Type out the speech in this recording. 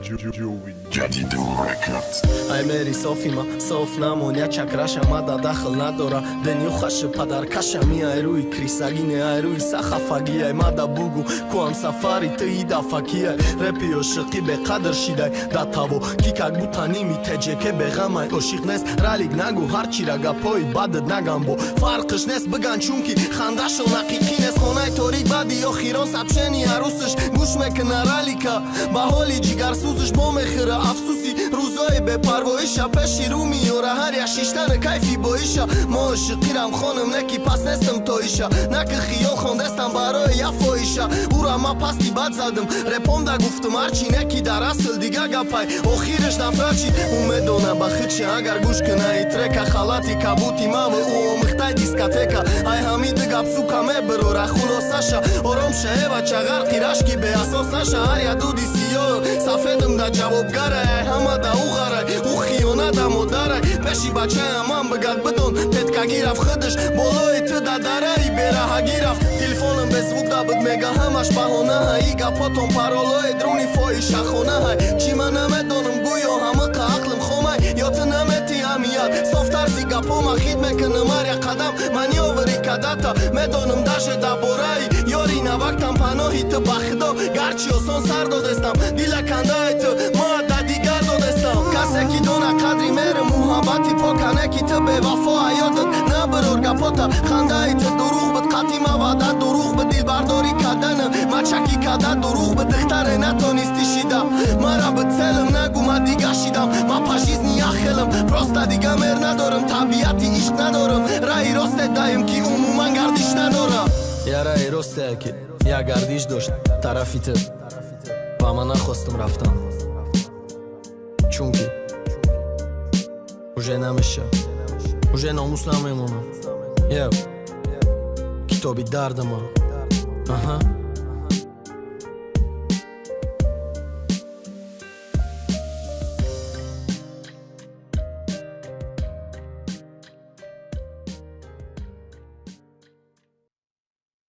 Jadido Records. Ай мери софима соф намон, я чакраша мада дахл надора. Денюхаша падаркаша ми, ай рӯи крисагӣ не, ай рӯи сахафагӣ. Ай мада бугу куам сафари ты идафакӣ. Ай репи ошиқӣ беқадр шидай да таво ки, как будто ними теҷеке беғамай. Ошиқ нест ралик нагу, ҳарчира гапҳои бадат нагам, бо фарқиш нест биган, чунки хандашон ҳақиқӣ нест. Хонаи торик баъди охирон сабшени арӯсиш гӯш мекуна ралика, ба ҳоли ҷигарсӯзиш бо мехӯра. Афсӯси рӯзои бепарвоиша пеши рӯ меёра, ҳар як шиштани кайфи боиша. Мо ошиқирам хонум, не ки пас нестам тоиша, на ки хиёл хондестам барои як фоҳиша. Ура ма пасти бад задам, репонда гуфтам ҳарчи не ки дар асл дига гапай. Охираш нафрат шид, ӯ медона ба хичи, агар гӯш куна и трека. Халати кабути маву ӯ омӯхтай дискотека. Ай ҳамиды гап, сука, мебирора хулосаша. Ором шаева чағарқи рашки беасос наша. Ҳар як дуди сиёҳ сафедам да ҷавобгарай, ай ҳама да ӯ ғарай, ӯ хиёната модарай. Пеши бачаям ман бигад, бидон петкагӣ рафт, худаш болои ту да дараи бераҳагӣ рафт. Телефонам беззвук дабуд, мега ҳамаш баҳонаҳай. И гапотон паролои друни фоҳишахонаҳай. Чӣ ман намедонам, гӯё ҳамақа ақлим хомай, ё ту намети аҳамият. Софтарзи гапома хит мекунам, ҳар як қадам манёври кадата медонам, даже дар бораи ёри навактам. Паноҳи ту ба худо, гарчи осон сар додестам, дила кандаи ту ма да дигар додестам. Касе ки дона қадри мери муҳаббати покане ки ту бевафо ҳаётат набирор гапота. Хандаи ту дурӯғ буд, қатима ваъда дурӯғ буд, дилбардорӣ кардана мачакӣ када дурӯғ буд. Духтаре натонистӣ шида мара бицелам, нагу ма дига шидам. Ма по жизни яхелам, просто дига мер надорам, табиати ишқ надорам. Раҳи росте даем ки умуман гардиш надорам. Я раҳи ростея ки як гардиш дошт тарафи ту ва ман нахостам рафтан, чунки уже намеша, уже номус намемонам. Ев китоби дардама, аҳа.